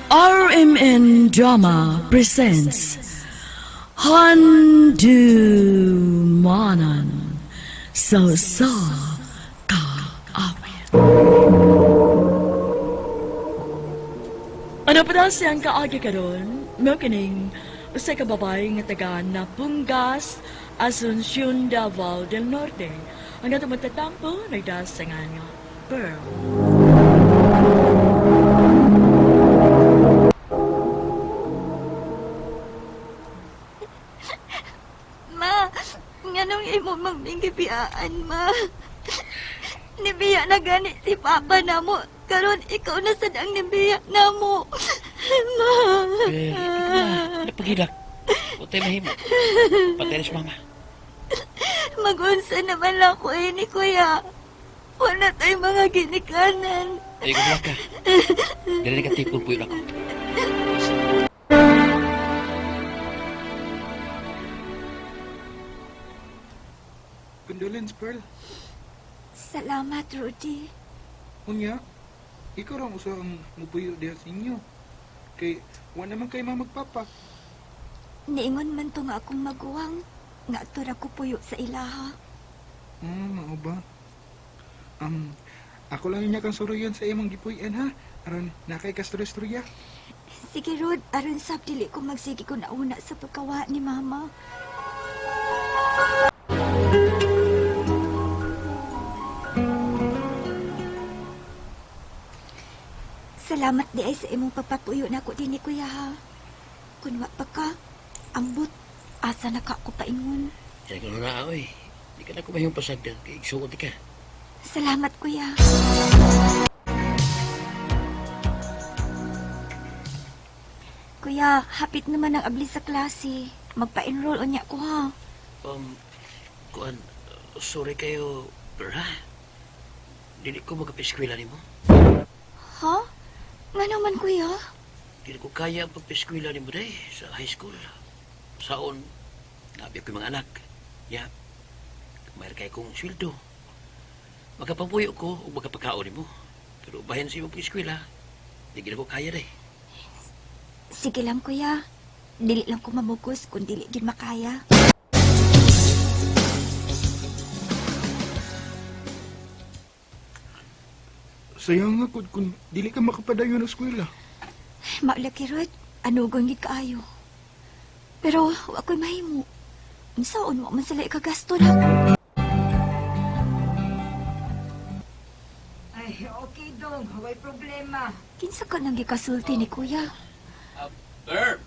RMN Drama presents Handumanan sa Usa Ka Awit. Ano pa daw siyang kaagi karon? Mao kining usa ka babae nga taga Napungas, Asuncion, Davao del Norte. Ang atong magtatampo nagdasangan nga Pearl. Ma, nganong imo mang gibiyaan, ma? Nibiya na gani si Papa namo. Karon ikaw na sad ang nibiya namo. Ma. Eh, ikaw na. Napagilak. Huwag tayo mahimo. Patay na si mama. Magunsa naman lang ko eh ni Kuya. Wala tayong mga ginikanan. Ay, gumulak ka. Dali ka tipon po yun ako. Condolence, Pearl. Salamat, Rudy. Unya, ikaw ra ang usa ang mubuyo diha sa inyo. Kay, wa naman kay mamagpapa. Niingon man to nga akong maguwang. Nga ato ra ko puyo sa ilaha. Mao ba? Ako lang niya kang suruyan sa imong gipuy-an ha. Aron nakay ka storya. Sige, Rod. Aron sab dili ko magsige ko nauna sa pagkawa ni Mama. Salamat di ay sa imong pagpapuyo na ako din ni Kuya ha. Kun wa pa ka, ambot, asa na ka ako paingon. Yan ka na ako eh. Di ka na kumahiyong pasagdan. Kay igsuot ka. Salamat, Kuya. Kuya, hapit naman ang abli sa klase. Magpa-enroll unya ko ha. Kuan, sorry kayo, Pearl ha? Dili ko magkapiskwela nimo. Ha? Nga naman, Kuya? Dili ko kaya ang pagpiskwela nimo day sa high school. Saon, nabi ko yung mga anak. Ya, mayroon kay kong sweldo. Makapapuyo ko o makapagkaon nimo. Pero bahin sa imong pag-eskwela, di gid ko kaya day. Sige lang, Kuya. Dili lang ko mamugos kung dili gid makaya. Sayang nga kung dili ka makapadayon og eskwela. Maulaki, Rod. Anugon gid kaayo. Pero wa ko'y mahimo. Unsaon wa man sila ikagasto na. Ay, okay dong. Way problema. Kinsa ka nang gikasulti ni Kuya? Pearl!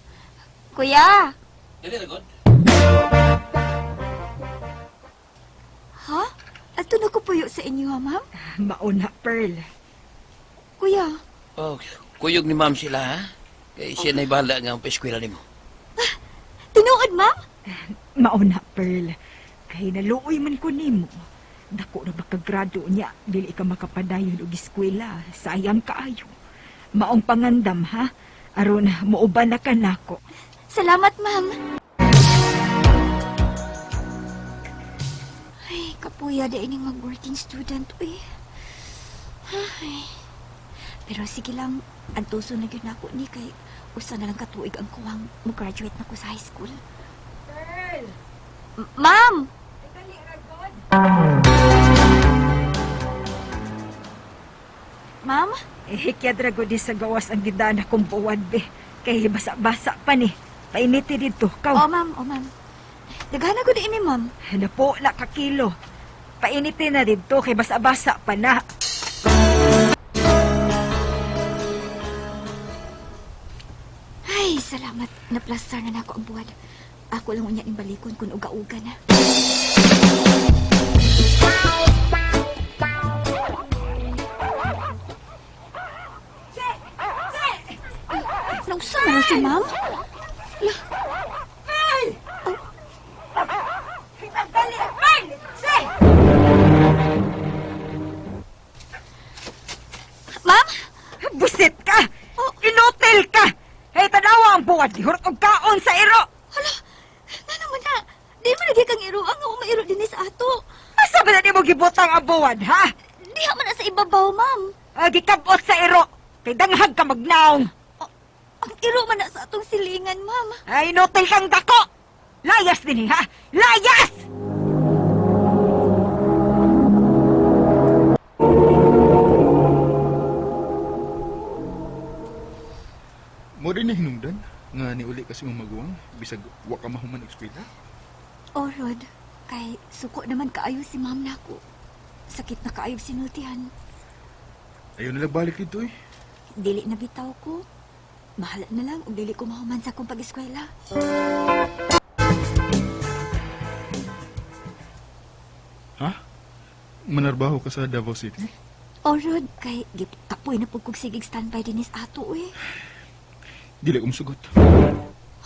Kuya! Dili na god. Ha? Ato na ko puyo sa inyo, ha, ma'am? Mauna, Pearl. Kuya, Oh, kuyog ni ma'am sila ha? Kay siya na'y bahala nga ang eskwela nimo. tinuod, ma'am? Mauna, Pearl. Kay naluoy man ko nimo. Dako na baka grado niya. Dili ka makapadayon og eskwela. Sayang kaayo. Maong pangandam, ha? Aron, muuban na ka nako. Salamat, ma'am. Ay, kapuya di ining mag-working student, uy. Ay. Pero sige lang, antuso na gyud nako ni kay usa na lang katuig ang kuwang mo-graduate na ko sa high school. Pearl! Ma'am! Dali, Ragod. Ma'am? Eh, hikyad ragod di sa gawas ang gidana kong buwad, be. Kay basa-basa pa ni. Painiti dito, Oh, kaw. ma'am, oh, ma'am. Daghan na gud ini, ma'am. Napo, na kakilo. Painiti na dito, kay basa-basa pa na. Ay, salamat. Naplastar na nako ang buwad. Ako lang unya ning balikon kung uga-uga na. Nausa na lang si ma'am? Dali, Pearl! Se! Ma'am? Busit ka! Inutil ka! Hey, tanawa ang buwad! Gihurot og kaon sa iro! Hala, nga naman na. Di man lagi kang iro. Ang ako mairo din sa ato. Asa ba na nimo gibutang ang buwad, ha? Diha man na sa ibabaw, ma'am. Ah, gikabot sa iro! Kay danghag ka magnaong! Ang iro man na sa atong silingan, ma'am. Ay, inutil kang dako! Layas din ha? Layas! Mo rin ni hinungdan nga niuli kasi mong maguwang bisag wa ka mahuman og eskwela. Oh, Rod, kay suko naman kaayo si ma'am nako. Sakit na kaayo sinultihan. Ayaw nila balik dito eh. Dili na bitaw ko. Bahala na lang og dili ko mahuman sa akong pag-eskwela. Ha? Manarbaho ka sa Davao City? Oh, Rod, kay kapoy na pud kog sigig standby dinis ato eh. Dili ko musugot.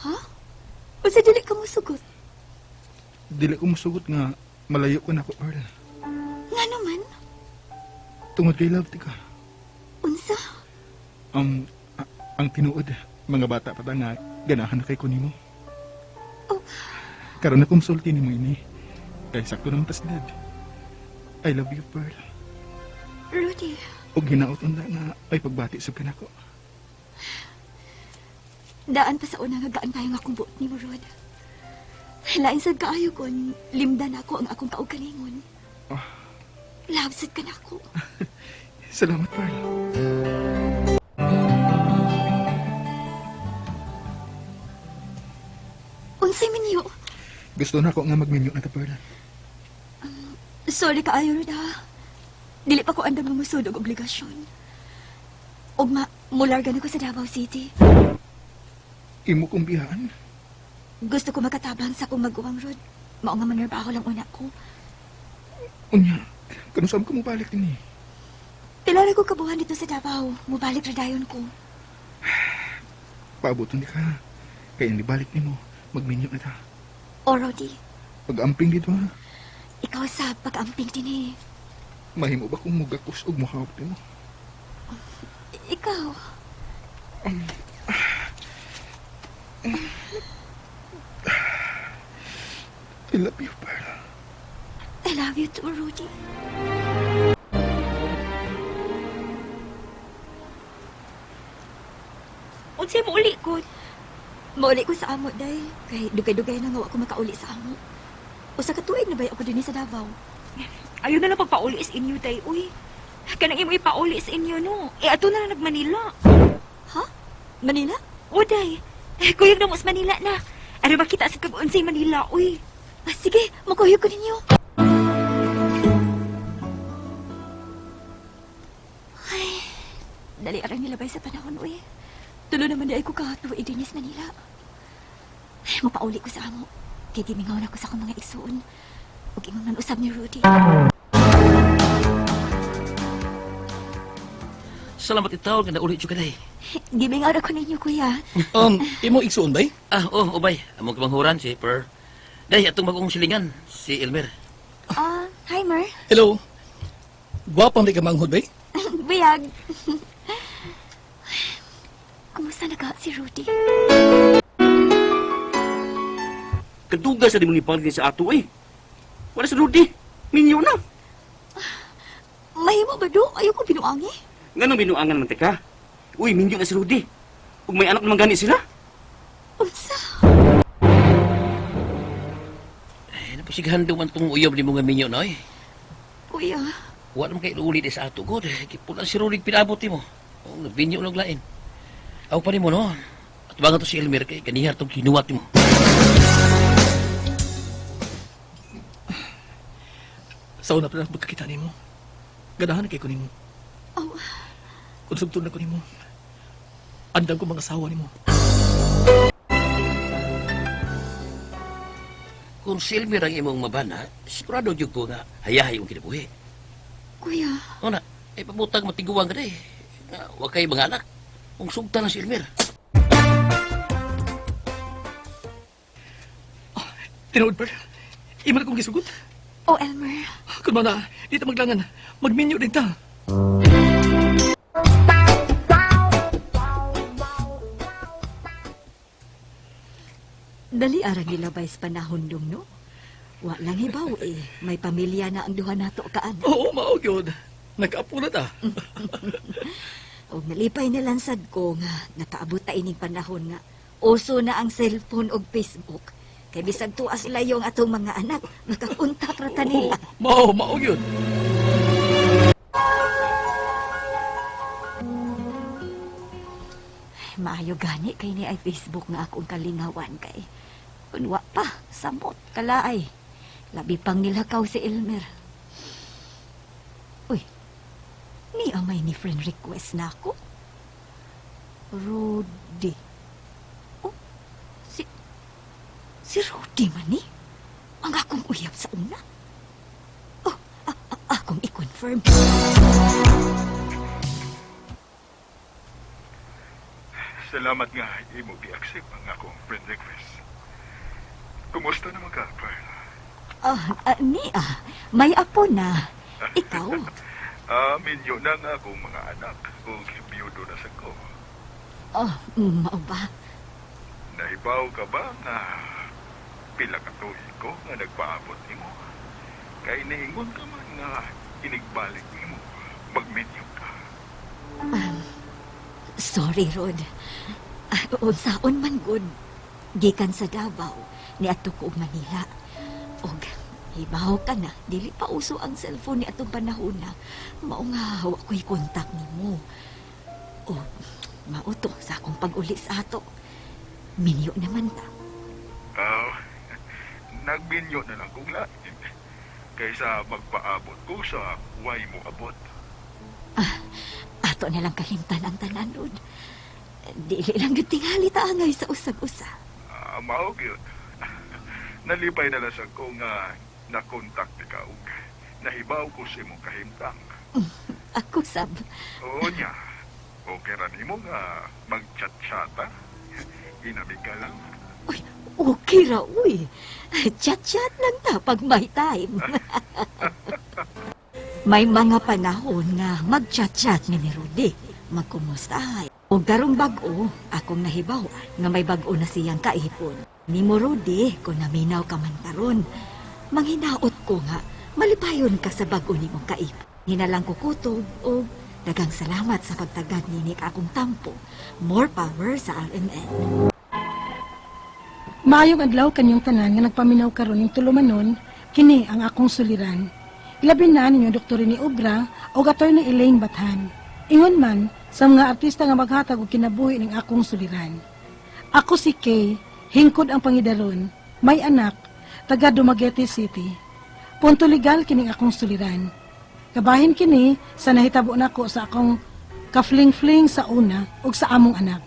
Ha? Unsa dili ka mosugot? Dili ko musugot nga malayo ko nako, Pearl. Ngano man? Tungod kay love ti ka. Unsa? Ang tinuod, mga bata pa ta nga ganahan na kay ko nimo. Oh. Karon na konsulti nimo ini. Kay sakto naman tas dad. I love you, Pearl. Rudy, Og hinaot unta nga ay pagbati sub kanako. daan pa sa una nga gaan tayo nga akong buot nimo, Rod. Lain sad kaayo kon limdan ako ang akong kaugalingon. Ah. Love sad ka nako. Salamat, Pearl. Unsay minyo? Gusto na ako nga magminyo na ta, Pearl. Sorry kaayo, Rod, ha. Dili pa ko andam nga mosulod og obligasyon. Ug ma, mularga na ko sa Davao City. Imo kong bihaan. Gusto ko makatabang sa akong maguwang, Rod. Mao nga manarbaho lang una ko. Unya, kanusam ka mo balik din eh. Pila ra ko kabuhan dito sa Davao. Mubalik ra dayon ko. Paaboton di ka. Kaya hindi balik nimo, magminyo na ta. O, Rodi, Pag-amping dito ha. ikaw sa pag-amping din eh. Mahimo ba kung mugakos og muhawak nimo? Ikaw. I love you, Pearl. I love you too, Rudy. Unsay mo uli ko? Mauli ko sa amo, day. Kay dugay-dugay na nga wa ko makauli sa amo. Usa ka tuig na bay ako dinhi sa Davao. Ayaw na lang pagpauli sa inyo, day. Uy, kanang imo ipauli sa inyo, no? Eh, ato na lang nag-Manila. Ha? Manila? O, day. Eh, kuyog na mo sa Manila na. Ano ba kita sa kag unsay Manila, uy? Ah, sige, makuyog ko ninyo. Ay, dali arang nilabay sa panahon, uy. Tulo naman di ay ko katuig dinhi sa Manila. Ay, mapauli ko sa amo. Kay gimingaw na ko sa akong mga igsuon. Ug ingon man usab ni Rudy. Salamat itaw nga nauli jud ka day. Gimingaw na ko ninyo, kuya. Imo igsuon bay? Ah, oh, ubay. Among kamanghuran si Per. Day atong bagong silingan si Elmer. Ah, hi, Mer. Hello. Gwapang di ka manghod bay? Buyag. Kumusta na ka si Rudy? Kaduga sa di mo ni din sa ato eh. Wala sa Rudy. Minyo na. Mahimo ba do? Ayaw ko binuangi. Nganong binuangan man ka? Uy, minyo na si Rudy. Ug may anak naman gani sila. Unsa? Eh, napasigahan daw man tong uyob nimo nga minyo na oy. Kuya, Wa naman kay uli di sa ato god. Gipulan si Rudy pinabot nimo. Oh, nabinyo lang lain. Aw pa nimo no. At banga to si Elmer kay kanihar tong kinuwat nimo. Sa una pa lang pagkakita nimo. Ganahan kay ko nimo. Oh. Kung sugtod na ko nimo. Andang ko mga asawa nimo. Kung si Elmer ang imong mabana, sigurado jud ko nga hayahay ang kinabuhi. Kuya, Una, ay pabutang matiguang ka day. Nga, wa kay mga anak. Kung sugtan na si Elmer. Tinuod par. Imo na kong gisugot. oh Elmer. Kun mana, di ta maglangan. Magminyo din ta. Dali arang nilabay sa panahon dong, no? Wa lang hibaw eh. May pamilya na ang duha nato kaan. Oo, mao gyud. Nagkaapo na ta. Og nalipay na lang sad ko nga nakaabot ta ining panahon nga uso na ang cellphone og Facebook. Kay bisag tuas layo ang atong mga anak, makakontak ra ta nila. Mao, mao yun. Maayo gani kay ni ay Facebook nga akong kalingawan kay. Kunwa pa, samot kalaay. Labi pang nilakaw si Elmer. Uy, ni amay ni friend request na ako. Rudy. Oh, si Rudy man ni. Ang akong uyab sa una. Oh, akong i-confirm. Salamat nga imo gi-accept ang akong friend request. Kumusta naman ka, Pearl? Ni may apo na. Ikaw? Minyo na nga akong mga anak ug biyudo na sa ko. Oh, mao ba? Nahibaw ka ba nga pila ka tuig ko nga nagpaabot nimo? Kay niingon ka man nga inigbalik nimo, magminyo ka. Sorry, Rod. Unsaon man gud. Gikan sa Davao, niadto ko og Manila. Og hibaw ka na, dili pa uso ang cellphone ni atong panahon na. Mao nga wa ko'y kontak nimo. O mao to sa akong pag-uli sa ato. Minyo naman ta. Ah, nagminyo na lang kong lain kaysa magpaabot ko sa way mo abot. Ato na lang kalimtan ang tanan, Rod. Dili lang gyud tingali ta angay sa usag-usa. Mao gyud. Nalipay na lang sa ko nga nakontak ka ug nahibaw ko sa imong kahimtang. Ako sab. Oo niya. Okay ra nimo nga mag-chat-chata. Inamig ka lang. Uy, okay ra, uy. Chat-chat lang ta pag may time. May mga panahon nga mag-chat-chat ni Rudy. Magkumustahay. O karong bag-o, akong nahibaw nga may bag-o na siyang kaipon. Nimo Rudy, kung naminaw ka man karon, manghinaot ko nga malipayon ka sa bag-o nimong kaipon. Hinalang ko kutob o dagang salamat sa pagtagad ni Nick akong tampo. More power sa RMN. Maayong adlaw kanyong tanan nga nagpaminaw karon ning tulumanon, kini ang akong suliran. Ilabi na ninyo Dr. ni Obra o Attorney Elaine Bathan. Ingon man sa mga artista nga maghatag og kinabuhi ning akong suliran. Ako si Kay, hingkod ang pangidaron, may anak, taga Dumaguete City. Punto legal kining akong suliran. Kabahin kini sa nahitabo nako sa akong kafling-fling sa una ug sa among anak.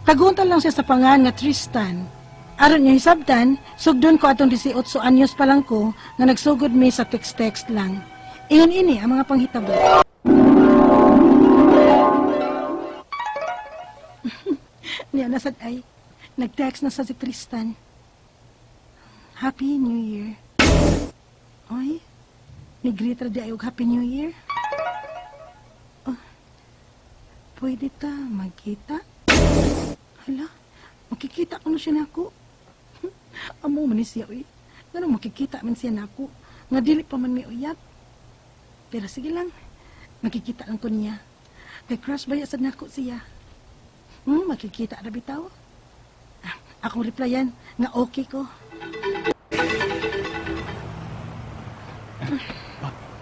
Tagunta lang siya sa pangan nga Tristan. Aron niya hisabtan, sugdon ko atong 18 anyos pa lang ko nga nagsugod mi sa text-text lang. Ingon ini ang mga panghitabo. Niya nasad ay, nag-text na sa si Tristan. Happy New Year. Oy, ni-greet ra di ay og Happy New Year. Oh, pwede ta magkita? Hala, makikita ko na siya nako. Amo man ni siya, uy. Ganun makikita man siya nako. Nga dili pa man may uyab. Pero sige lang, makikita lang ko niya. Kay crush ba sad nako siya? Makikita ra bitaw. Akong replyan nga okay ko.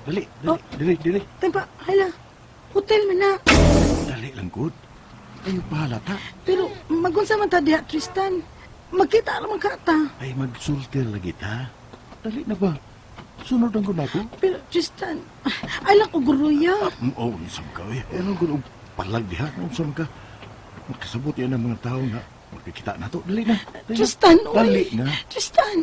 Dali, dali, dali, dali. Tempa, hala, hotel man na. Dali lang, good. Ayaw pahala ta. Pero magunsa man ta diha, Tristan. Magkita ra man ka ta. Ay, magsulti lagi ta. Dali na ba? Sunod ang ko. Pero Tristan, ay lang ko guruya. Oh, unsam ka, eh. Ano ko, palag diha, unsam ka. Makasabot yan ang mga tao nga. Magkikita na to. Dali na. Dali na. Tristan, uy. Dali na. Tristan.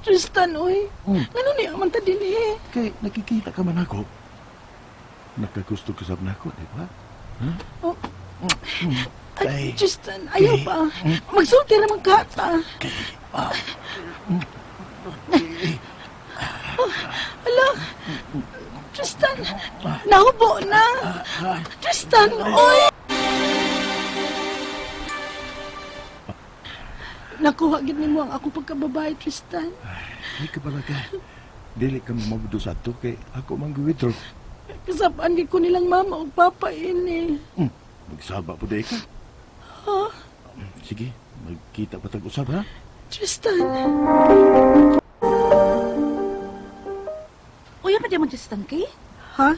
Tristan, uy. Ngano niya man ta dinhi? Kay nakikita ka man ako. Nakagusto ka sab nako, di ba? Ha? Oh. Ay, Ay, Tristan, ayaw pa. Magsulti ra man ka ta. Oh, ala. Tristan, nahubo na. Tristan, oy. Nakuha gid nimo ang akong pagkababae, Tristan. Ay, ka balaga. Dili ka mamabdo sa ato kay ako man withdraw. Kasabaan gid ko nilang mama ug papa ini. Magsaba po di ka. Ha? Sige, magkita pa tag usab ha. Tristan. Uya pa di mo Tristan kay? Ha?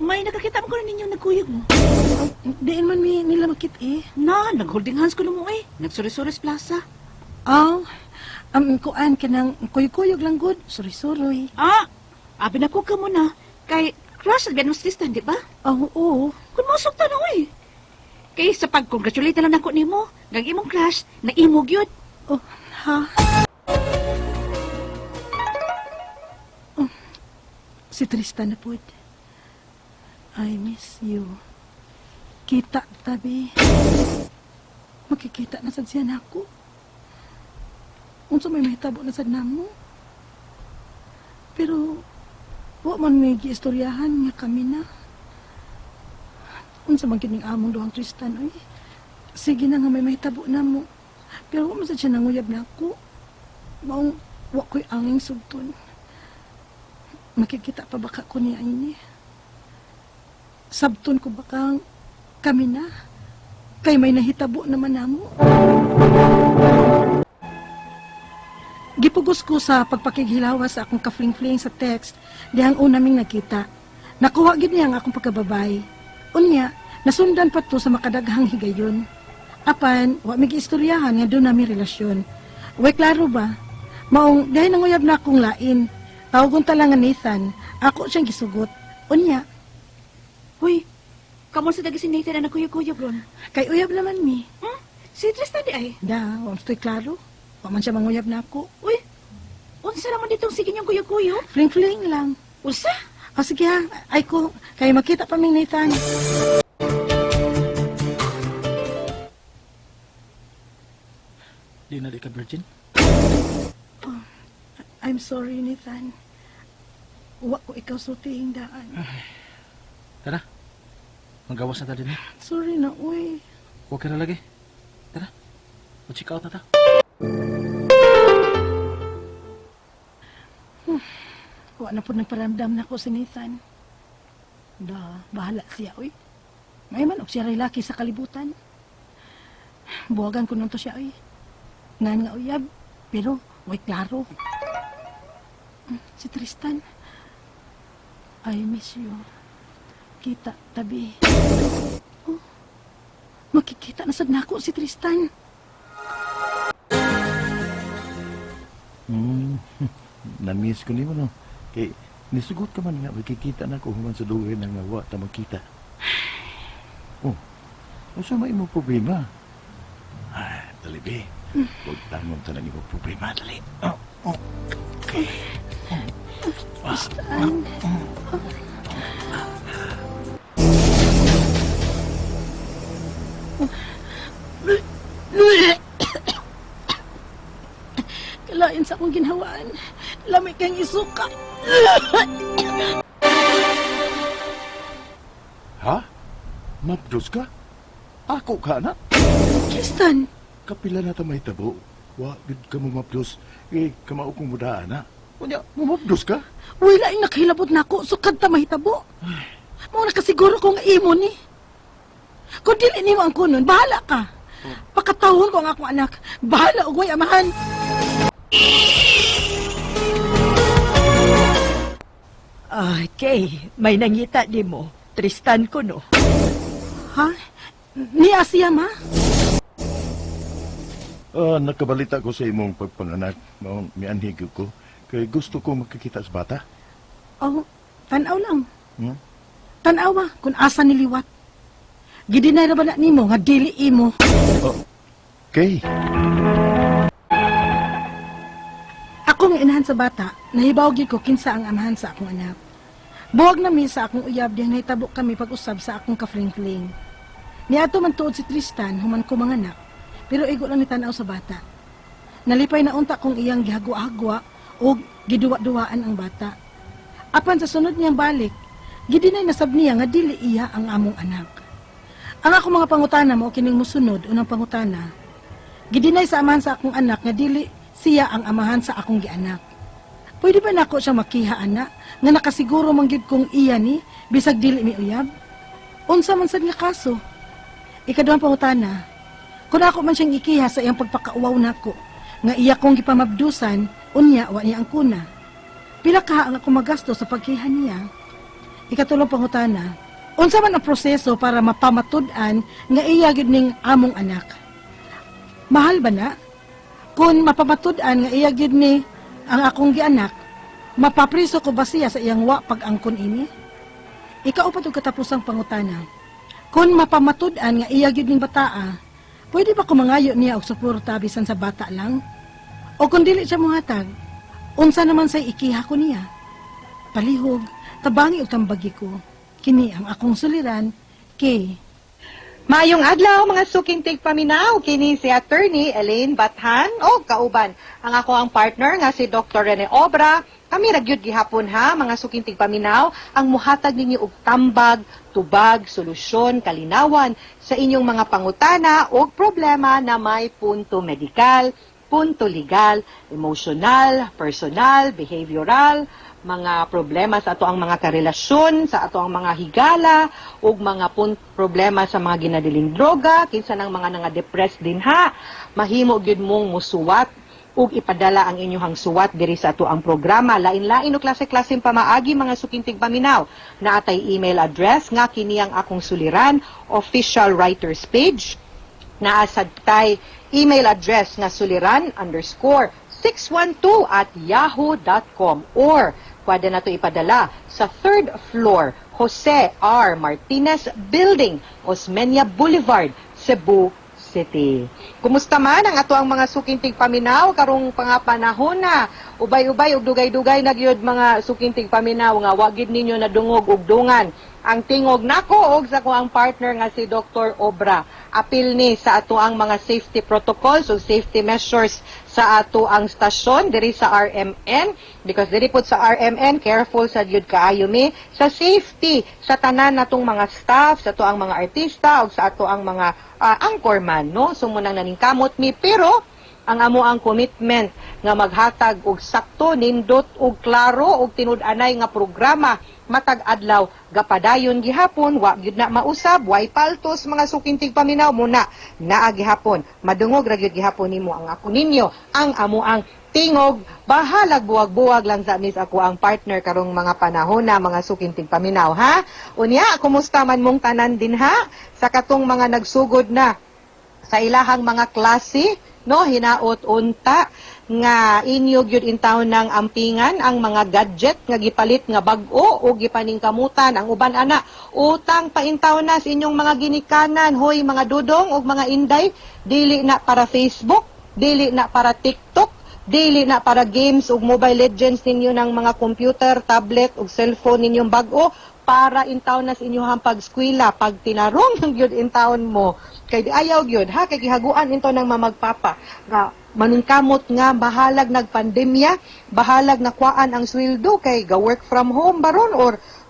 May nakakita mo ko na ninyong nagkuyog mo. Diin man mi nila makit eh. Na, nag-holding hands ko na mo eh. Nagsuri-suris plaza. Aw, kuan kanang kuyog-kuyog lang gud, suroy-suroy. Ah, abi na ko ka muna. Kay crush na mo si Tristan, di ba? Oh, oo. Kung mosok ta na oy. Kay sa pag-congratulate na lang nako nimo, ngang imong crush na imog yun. Oh, ha? Oh, si Tristan na pud. I miss you. Kita tabi. Makikita na sad siya nako. Unsa may mahitabo na sad namo. Pero wa man may giistoryahan nga kami na. Unsa man gyud ning among duhang Tristan oy. Sige na nga may mahitabo na mo. Pero wa man sad siya nanguyab nako. Maong wa ko'y anging sugton. Makikita pa baka ko niya ini. Sabton ko baka kami na. Kay may nahitabo naman namo. Gipugos ko sa pagpakighilawa sa akong kafling-fling sa text dihang una ming nakita. Nakuha gid niya ang akong pagkababay. Unya, nasundan pa to sa makadaghang higayon. Apan, wa mi giistoryahan nga doon nami relasyon. Way klaro ba? Maong dahil nanguyab na akong lain. Tawagon ta lang nga Nathan, ako siyang gisugot. Unya, Huy, kamo sa dagi si Nathan na nagkuyog-kuyog ron. Kay uyab naman mi. Hmm? Si Tristan di ay. Da, wa man klaro. Wa man siya manguyab na ako. Uy, unsa naman ditong sige niyong kuyog-kuyog? Fling-fling lang. Usa? O sige ha, ay ko, kay makita pa ming Nathan. Di na di ka virgin? Oh, I'm sorry, Nathan. Wa ko ikaw sultihing daan. Tara. Magawas na ta din eh. Sorry na, uy. Huwag ka na lagi. Tara. Mag-check out na ta. Wa na po nagparamdam na ko si Nathan. Da, bahala siya, uy. May man og siya ray laki sa kalibutan. Buwagan ko nun to siya, uy. Ngan nga uyab, pero way klaro. Si Tristan, I miss you. Kita, tabi. Oh, makikita na sad nako si Tristan. Na-miss ko nimo no. Kay nisugot ka man nga makikita na ko human sa dugay na nga wa ta magkita. Oh. Unsa may imong problema? Ay, dali be. Huwag tangon ta ng imong problema, dali. Oh, oh. Tristan. Kalain sa akong ginhawaan. Lamig kang isuka. Ha? Mabdos ka? Ako ka na? Tristan! Kapila na ta mahitabo. Wa, gud ka mo mabdos. Eh, kamao kong mudaan na. Unya, mumabdos ka? Uy, laing nakahilabot na ako. Sukad ta mahitabo. Mao na kasiguro ko nga imo ni. Kung dili nimo ang kunon, bahala ka. Pakatawon ko ang akong anak. Bahala og way amahan. Ah, Kay, may nangita di mo. Tristan ko, no? Ha? Niya siya, ma? Ah, nakabalita ko sa imong pagpanganak. Mao mianhig ko. Kay gusto ko makikita sa bata. Oh, tanaw lang. Hmm? Tanawa kung asa niliwat. Gidinay ra ba na nimo nga dili imo? Oh, Kay. Ako nga inahan sa bata, nahibaw gyud ko kinsa ang amahan sa akong anak. Buwag na mi sa akong uyab diyang nahitabo kami pag-usab sa akong kafling-fling. Niadto man tuod si Tristan human ko manganak, pero igo lang ni tan-aw sa bata. Nalipay na unta kong iyang gihagwa-hagwa o giduwa-duwaan ang bata. Apan sa sunod niyang balik, gidinay nasab niya nga dili iya ang among anak. Ang akong mga pangutana mao kining mosunod unang pangutana. Gidinay sa amahan sa akong anak nga dili siya ang amahan sa akong gianak. Pwede ba nako siya makiha, ana, nga nakasiguro man gyud kong iya ni, bisag dili mi uyab? Unsa man sad nga kaso? Ikaduhang pangutana, kung ako man siyang ikiha sa iyang pagpakauwaw nako, nga iya kong gipamabdusan, unya wa niya ang kuna. Pila kaha ang ako magasto sa pagkiha niya? Ikatulong pangutana, unsa man ang proseso para mapamatud-an nga iya gyud ning among anak? Mahal ba na? Kung mapamatud-an nga iya gyud ni ang akong gianak, mapapriso ko ba siya sa iyang wa pag-angkon ini? Ikaupat ug katapusang pangutana, kung mapamatud-an nga iya gyud ning bataa, pwede ba ko mangayo niya og suporta bisan sa bata lang? O kung dili siya mohatag, unsa naman say ikiha ko niya? Palihog, tabangi og tambagi ko. Kini ang akong suliran, Kay. Maayong adlaw, mga suking tigpaminaw, kini si Attorney Elaine Bathan o kauban ang ako ang partner nga si Dr. Rene Obra. Kami ra gyud gihapon ha, mga suking tigpaminaw, ang muhatag ninyo og tambag, tubag, solusyon, kalinawan sa inyong mga pangutana o problema na may punto medikal, punto legal, emotional, personal, behavioral, mga problema sa ato ang mga karelasyon, sa ato ang mga higala, ug mga problema sa mga ginadiling droga, kinsa nang mga nga-depressed din ha. Mahimo gyud mong musuwat ug ipadala ang inyong suwat diri sa ato ang programa. Lain-lain og klase-klaseng pamaagi, mga suking tigpaminaw. Naatay email address nga kini ang Akong Suliran official writers page. Naa sad tay email address nga suliran_612@yahoo.com or pwede na to ipadala sa third floor, Jose R. Martinez Building, Osmeña Boulevard, Cebu City. Kumusta man ang ato ang mga suking tigpaminaw karong pangapanahon na? Ubay-ubay ug dugay-dugay na gyud, mga suking tigpaminaw, nga wa gid ninyo nadungog og dungan ang tingog nako og sa ang partner nga si Dr. Obra. Apil ni sa ato ang mga safety protocols ug safety measures sa ato ang stasyon diri sa RMN, because diri pud sa RMN, careful sa gyud kaayo mi sa safety sa tanan natong mga staff, sa ato ang mga artista ug sa ato ang mga anchorman, no? So munang naningkamot mi, pero ang amo ang commitment nga maghatag og sakto, nindot ug klaro ug tinud-anay nga programa matag adlaw gapadayon gihapon. Wa gyud na mausab, way paltos, mga suking tigpaminaw. Muna naa gihapon, madungog ra gyud gihapon nimo ang ako ninyo, ang amo ang tingog. Bahalag buwag-buwag lang sa mis ako ang partner karong mga panahon na, mga suking tigpaminaw, ha. Unya, kumusta man mong tanan din ha sa katong mga nagsugod na sa ilahang mga klase, no? Hinaot unta nga inyo gyud intawon ng ampingan ang mga gadget nga gipalit nga bag-o o gipaningkamutan. Ang uban ana, utang pa intawon na sa inyong mga ginikanan. Hoy, mga dudong ug mga inday, dili na para Facebook, dili na para TikTok, dili na para games ug Mobile Legends ninyo ng mga computer, tablet ug cellphone ninyong bag-o. Para intawon na sa inyong pagskwela. Pag tinarong gyud intawon mo kay di ayaw gyud ha, kay gihaguan into ng mamagpapa nga maningkamot nga bahalag nagpandemya, bahalag nakuhaan ang sweldo kay ga work from home baron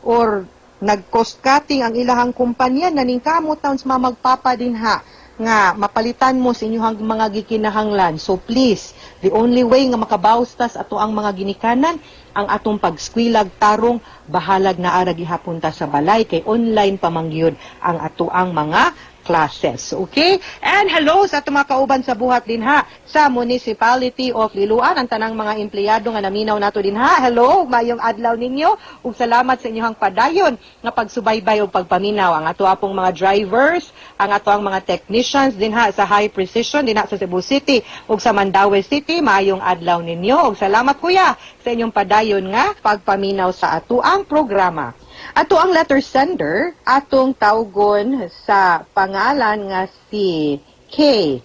or nag cost cutting ang ilahang kumpanya. Naningkamot taon sa mamagpapa din ha nga mapalitan mo sa inyong mga gikinahanglan. So please, the only way nga makabawas ta sa ato ang mga ginikanan, ang atong pagskwilag tarong, bahalag na ara gihapon ta sa balay kay online pa man gyud ang ato ang mga classes. Okay? And hello sa atong mga kauban sa buhat din ha sa Municipality of Liloan, ang tanang mga empleyado nga naminaw nato din ha. Hello, maayong adlaw ninyo ug salamat sa inyong padayon nga pagsubaybay ug pagpaminaw. Ang ato apong mga drivers, ang ato ang mga technicians din ha sa High Precision din ha sa Cebu City ug sa Mandaue City, maayong adlaw ninyo ug salamat, kuya, sa inyong padayon nga pagpaminaw sa ato ang programa. Ato ang letter sender, atong tawgon sa pangalan nga si Kay.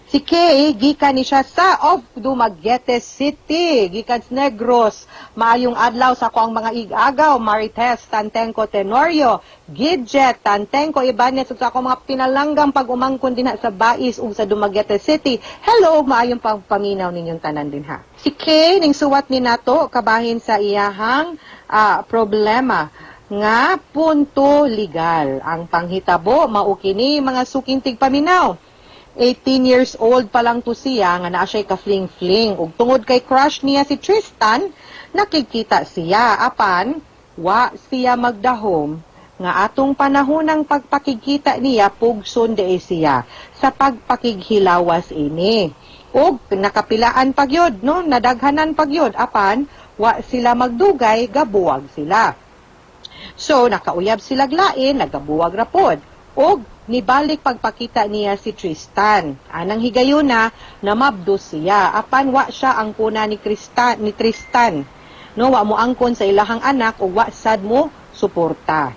Si Kay, gikan ni siya sa of Dumaguete City, gikan sa Negros. Maayong adlaw sa ako ang mga igagaw, Marites Tantenco Tenorio, Gidget Tantenco Ibanez, ug sa ako mga pinalanggang pag-umangkon din sa Bais ug sa Dumaguete City. Hello, maayong pagpaminaw ninyong tanan din ha. Si Kay, ning suwat ni nato kabahin sa iyahang problema nga punto legal. Ang panghitabo mao kini, mga suking tigpaminaw. 18 years old pa lang to siya nga naa siya'y ka-fling-fling ug tungod kay crush niya si Tristan. Nakikita siya apan wa siya magdahom nga atong panahon ng pagpakigkita niya, pugson diay siya sa pagpakighilawas ini. Og nakapilaan pagyod, no, nadaghanan pagyod, apan wa sila magdugay, gabuwag sila. So nakauyab sila lain, nagabuwag rapod. Og nibalik pagpakita niya si Tristan. Anang higayuna, namabdos siya apan wa siya ang kuna ni Tristan, ni Tristan. No, wa mo angkon sa ilahang anak ug wa sad mo suporta.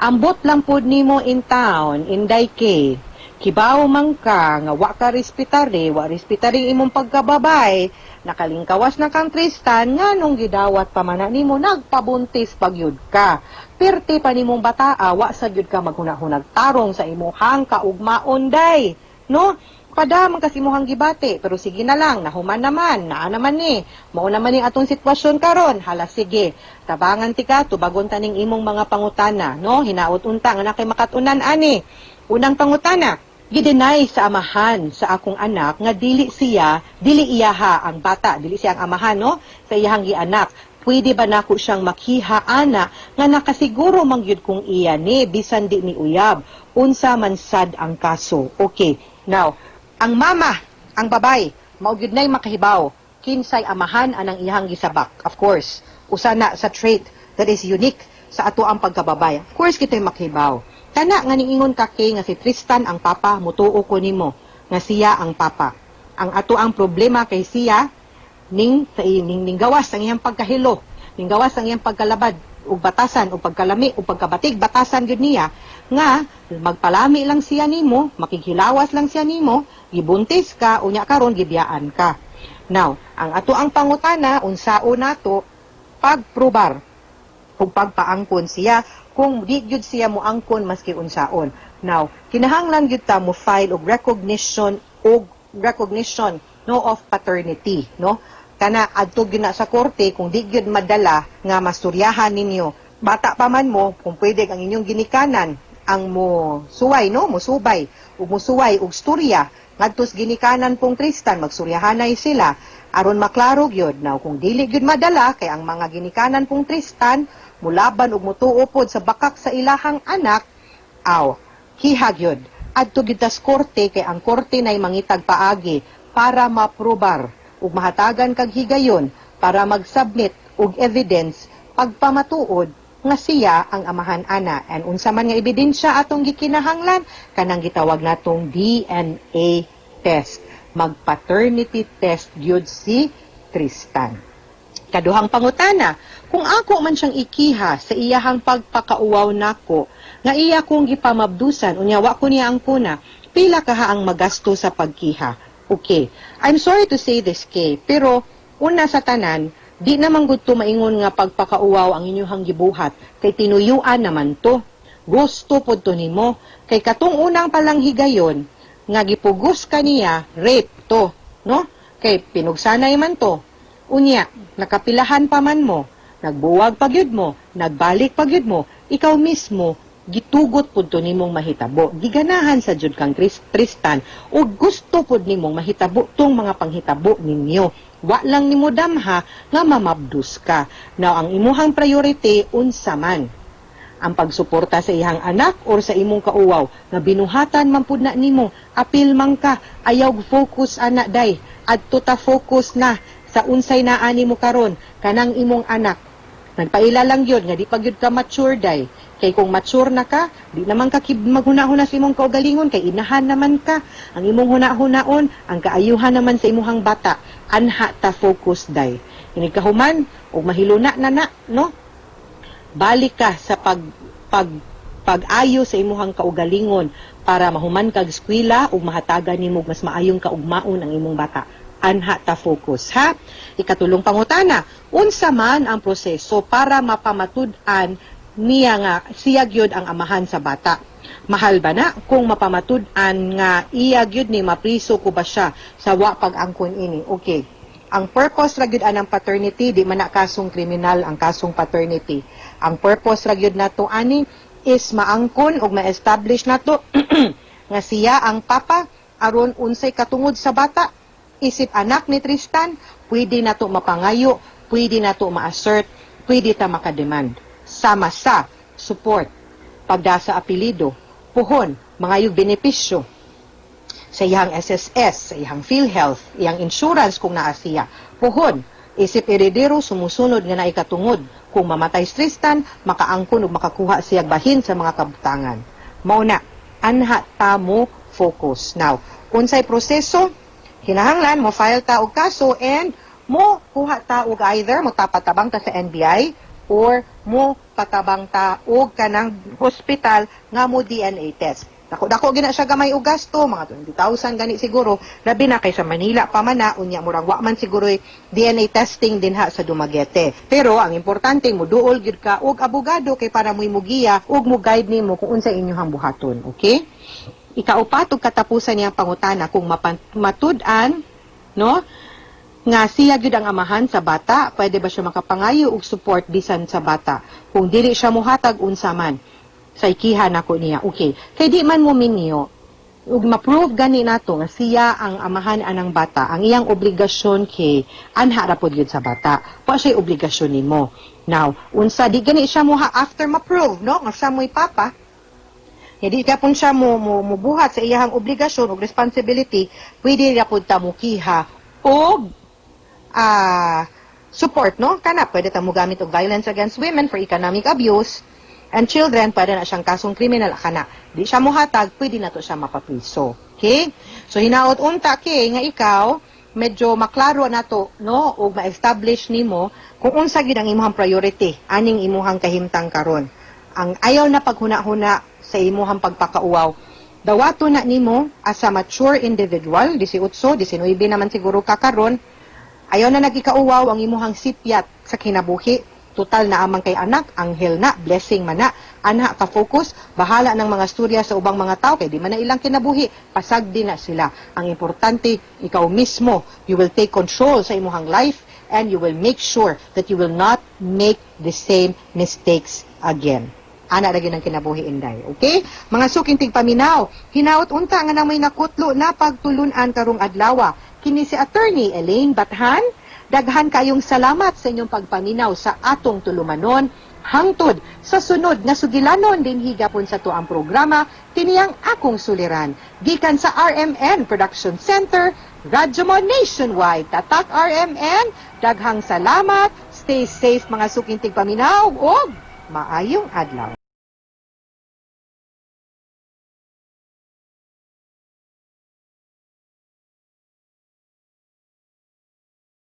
Ambot lang pod nimo in town, Inday K. Kibaw man ka nga wa ka respetare, wa respetare imong pagkababay, nakalingkawas na kang Tristan, nga nung gidawat pa man na nimo, nagpabuntis pagyud ka. Pirti pa nimong bataa, wa sa gyud ka maghunahunag tarong sa imuhang kaugmaon day. No? Padamang kasi imuhang gibati, pero sige na lang, nahuman naman, naa naman ni. Mao naman ni atong sitwasyon karon, hala sige. Tabangan tika, tubagon taning imong mga pangutana, no? Hinaot unta nga na kay makatunan ani. Unang pangutana, gidenay sa amahan sa akong anak nga dili siya, dili iyaha ang bata, dili siya ang amahan, no? Sa iyahang gianak. Pwede ba nako siyang makiha ana nga nakasiguro man gyud kung iya ni bisan di ni uyab? Unsa man sad ang kaso? Okay. Now, ang mama, ang babay, mao gyud nay makahibaw kinsay amahan anang iyahang gisabak. Of course, usa na sa trait that is unique sa ato ang pagkababay. Of course kita'y makahibaw. Kana nga niingon ka kay nga si Tristan ang papa, mutuo ko nimo nga siya ang papa. Ang ato ang problema kay siya ning sa ning, ning gawas ang iyang pagkahilo, ning gawas ang iyang pagkalabad ug batasan ug pagkalami ug pagkabatig batasan gyud niya nga magpalami lang siya nimo, makighilawas lang siya nimo, gibuntis ka, unya karon gibiyaan ka. Now, ang ato ang pangutana, unsao nato pagprobar ug pagpaangkon siya kung di gyud siya moangkon maski unsaon? Now, kinahanglan gyud ta mo file og recognition, no, of paternity, no? Kana adto gyud na sa korte kung di gyud madala nga masturyahan ninyo. Bata pa man mo, kung pwede ang inyong ginikanan ang mo suway, no, mo subay ug mo suway og storya ngadto sa ginikanan pong Tristan, magsuryahanay sila aron maklaro gyud. Now, kung dili gyud madala kay ang mga ginikanan pong Tristan mulaban ug mutuo pod sa bakak sa ilahang anak, aw kiha gyud adto gyud tas korte kay ang korte nay mangitag paagi para maprobar ug mahatagan kag higayon para mag-submit og evidence pagpamatuod nga siya ang amahan ana. And unsa man nga ebidensya atong gikinahanglan? Kanang gitawag natong DNA test. Mag-paternity test gyud si Tristan. Kaduhang pangutana, kung ako man siyang ikiha sa iyahang pagpakauwaw nako, nga iya kong gipamabdusan, unya wa ko niya ang kuna, pila kaha ang magasto sa pagkiha? Okay. I'm sorry to say this, Kay, pero una sa tanan, di naman gud to maingon nga pagpakauwaw ang inyuhang gibuhat, kay tinuyuan naman to. Gusto pod to nimo. Kay katong unang palang higayon, nga gipugos ka niya, rape to, no? Kay pinugsanay man to. Unya, nakapilahan pa man mo, nagbuwag pa gyud mo, nagbalik pa gyud mo, ikaw mismo gitugot pud to nimong mahitabo. Giganahan sa jud kang Tristan ug gusto pud nimong mahitabo tong mga panghitabo ninyo. Wa lang nimo damha nga mamabdus ka. Now, ang imuhang priority unsa man? Ang pagsuporta sa iyang anak or sa imong kauwaw nga binuhatan man pud na nimo, apil man ka, ayaw focus ana day. Adto ta focus na sa unsay naa nimo karon, kanang imong anak. Nagpaila lang yun, nga di pa gyud ka mature day. Kay kung mature na ka, di naman ka maghuna-huna sa imong kaugalingon, kay inahan naman ka. Ang imong huna-hunaon, ang kaayuhan naman sa imuhang bata, anha ta focus day. Inig kahuman, og mahiluna na na, no? Balik ka sa pag-ayo sa imuhang kaugalingon para mahuman kag eskwela ug mahatagan nimo og mas maayong kaugmaon ang imong bata. Anha ta focus, ha? Ikatulong pangutana, unsa man ang proseso para mapamatud-an niya nga siya gyud ang amahan sa bata? Mahal ba na kung mapamatud-an nga iya gyud ni, mapriso ko ba siya sa wa pag-angkon ini? Okay. Ang purpose ra gyud anang paternity, di man na kasong kriminal ang kasong paternity. Ang purpose ra gyud nato ani is maangkon ug ma-establish nato nga siya ang papa aron unsay katungod sa bata isip anak ni Tristan, pwede nato mapangayo Pwede nato ma-assert, pwede ta makademand. Sama sa support, pagda sa apelido, puhon, mangayog benepisyo sa iyang SSS, sa iyang PhilHealth, iyang insurance kung naa siya. Puhon, isip eredero, sumusunod nga naikatungod. Kung mamatay si Tristan, makaangkon ug makakuha siya bahin sa mga kabutangan. Mao na, anha ta mo focus. Now, unsay proseso? Kinahanglan mo file ta og kaso and mo kuha ta og either mo tapatabang ta sa NBI or mo patabang ta og kanang hospital nga mo DNA test. Dako dako gina siya gamay og gasto, mga 20,000 gani siguro, labi na kay sa Manila pa man na, unya murag wa man siguro DNA testing dinha sa Dumaguete. Pero ang importante, mo duol gyud ka og abogado kay para mo'y mugiya ug mo guide nimo kung unsa inyong buhaton, okay? Ikaupat ug katapusan niyang pangutana, kung matud-an, no, nga siya gyud ang amahan sa bata, pwede ba siya makapangayo og support bisan sa bata? Kung dili siya muhatag, unsa man? Sa ikiha nako niya. Okay. Kay di man mo minyo, ug ma-prove gani nato nga siya ang amahan anang bata, ang iyang obligasyon kay anha ra pod gyud sa bata. Wa siya obligasyon nimo. Now, unsa di gani siya muha after ma-prove, no, nga siya mo'y papa, hindi ka pun siya mo mubuhat sa iyang obligasyon ug responsibility, pwede ra pud ta mukiha og support, no? Kana pwede ta mo gamit og violence against women for economic abuse and children, pwede na siyang kasong kriminal kana. Di siya muhatag, pwede na to siya mapapriso. Okay? So hinaot unta kay nga ikaw medyo maklaro na to, no, ug ma-establish nimo kung unsa gid ang imong priority aning imuhang kahimtang karon. Ang ayaw na paghuna-huna sa imuhang pagpakauwaw. Dawato na nimo as a mature individual, 18, 19 naman siguro ka karon, ayaw na nagikauwaw ang imuhang sipyat sa kinabuhi. Total na amang kay anak, anghel na, blessing man na. Anha ka focus, bahala ng mga storya sa ubang mga tao, kay di man na ilang kinabuhi, pasag din na sila. Ang importante, ikaw mismo, you will take control sa imuhang life and you will make sure that you will not make the same mistakes again. Ana ra gyud ang kinabuhi, inday. Okay? Mga suking tigpaminaw, hinaot unta nga namoy nakutlo na pagtulunan karong adlaw. Kini si Attorney Elaine Bathan. Daghan kayong salamat sa inyong pagpaminaw sa atong tulumanon. Hangtod sa sunod nga sugilanon dinhi gapon sa tuang programa, Kini Ang Akong Suliran. Gikan sa RMN Production Center, Radyo Mo Nationwide. Tatak RMN, daghang salamat. Stay safe, mga suking tigpaminaw, og maayong adlaw.